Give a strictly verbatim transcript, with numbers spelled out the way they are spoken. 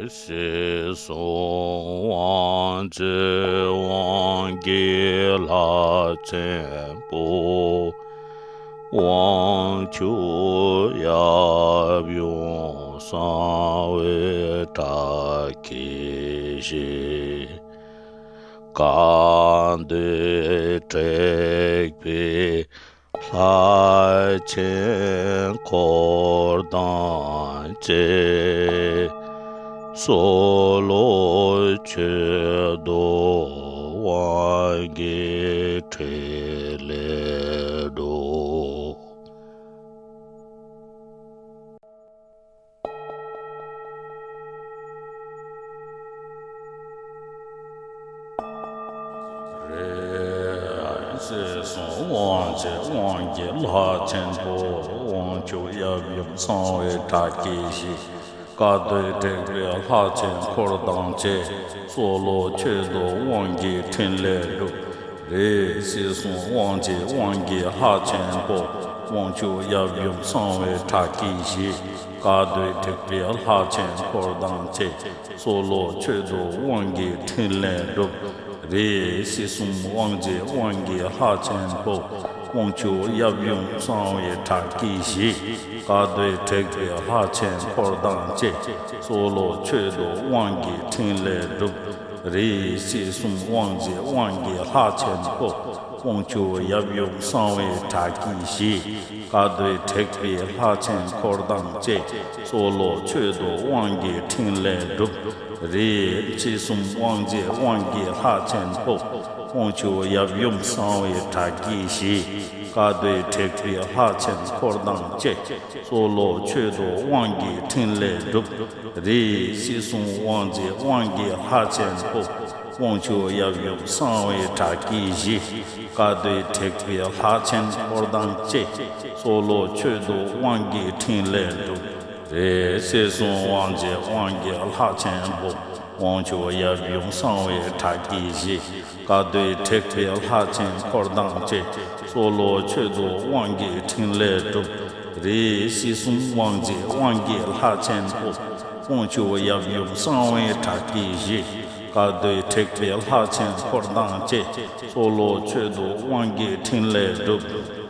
སྲིད་གསུམ་དབང་བྱེད་དབང་གི་ལྷ་ཆེན་པོ། དབང་ཕྱུག་ཡབ་ཡུམ་གསང་བའི་བྲག་དཀྱིལ་བཞི། བཀའ་སྡོད་དྲེགས་པའི་ལྷ་ཆེན་འཁོར་དང་བཅས། གསོལ་ལོ་མཆོད་དོ་དབང་གི་ཕྲིན་ལས་སྒྲུབ། རེད། སྲིད་གསུམ་དབང་བྱེད་དབང་གི་ལྷ་ཆེན་པོ། དབང་ཕྱུག་ཡབ་ཡུམ་གསང་བའི་བྲག་དཀྱིལ་བཞི། བཀའ་སྡོད་དྲེགས་པའི་ལྷ་ཆེན་འཁོར་དང་བཅས། གསོལ་ལོ་མཆོད་དོ་དབང་གི་ཕྲིན་ལས་སྒྲུབ། རེད། སྲིད་གསུམ་དབང་བྱེད་དབང་གི་ལྷ་ཆེན་པོ། དབང་ཕྱུག་ཡབ་ཡུམ་གསང་བའི་བྲག་དཀྱིལ་བཞི། བཀའ་སྡོད་དྲེགས་པའི་ལྷ་ཆེན་འཁོར་དང་བཅས། གསོལ་ལོ་མཆོད་དོ་དབང་གི་ཕྲིན་ལས་སྒྲུབ། རེད། སྲིད་གསུམ་དབང་བྱེད་དབང་གི་ལྷ་ཆེན་པོ། དབང་ཕྱུག་ཡབ་ཡུམ་གསང་བའི་བྲག་དཀྱིལ་བཞི། བཀའ་སྡོད་དྲེགས་པའི་ལྷ་ཆེན་འཁོར་དང་བཅས། གསོལ་ལོ་མཆོད་དོ་དབང་གི་ཕྲིན་ལས་སྒྲུབ། རེད། སྲིད་གསུམ་དབང་བྱེད་དབང་གི་ལྷ་ཆེན་པོ། དབང་ཕྱུག་ཡབ་ཡུམ་གསང་བའི་བྲག་དཀྱིལ་བཞི། བཀའ་སྡོད་དྲེགས་པའི་ལྷ་ཆེན་འཁོར་དང་བཅས། གསོལ་ལོ་མཆོད་དོ་དབང་གི་ཕྲིན་ལས་སྒྲུབ། རེད། སྲིད་གསུམ་དབང་བྱེད་དབང་གི་ལྷ་ཆེན་པོ། དབང་ཕྱུག་ཡབ་ཡུམ་གསང་བའི་བྲག་དཀྱིལ་བཞི། བཀའ་སྡོད་དྲེགས་པའི་ལྷ་ཆེན་འཁོར་དང་བཅས། གསོལ་ལོ་མཆོད་དོ་དབང་གི་ཕྲིན་ལས་སྒྲུབ། རེད། སྲིད་གསུམ་དབང་བྱེད་དབང་གི་ལྷ་ཆེན་པོ། དབང་ཕྱུག་ཡབ་ཡུམ་གསང་བའི་བྲག་དཀྱིལ་བཞི། བཀའ་སྡོད་དྲེགས་པའི་ལྷ་ཆེན་འཁོར་དང་བཅས། གསོལ་ལོ་མཆོད་དོ་དབང་གི་ཕྲིན་ལས་སྒྲུབ། རེད། སྲིད་གསུམ་དབང་བྱེད་དབང་གི་ལྷ་ཆེན་པོ། དབང་ཕྱུག་ཡབ་ཡུམ་གསང་བའི་བྲག་དཀྱིལ་བཞི། བཀའ་སྡོད་དྲེགས་པའི་ལྷ་ཆེན་འཁོར་དང་བཅས། གསོལ་ལོ་མཆོད་དོ་དབང་གི་ཕྲིན་ལས་སྒྲུབ། རེད། སྲིད་གསུམ་དབང་བྱེད་དབང་གི་ལྷ་ཆེན་པོ། དབང་ཕྱུག་ཡབ་ཡུམ་གསང་བའི་བྲག་དཀྱིལ་བཞི། བཀའ་སྡོད་དྲེགས་པའི་ལྷ་ཆེན་འཁོར་དང་བཅས། གསོལ་ལོ་མཆོད་དོ་དབང་གི་ཕྲིན་ལས་སྒྲུབ།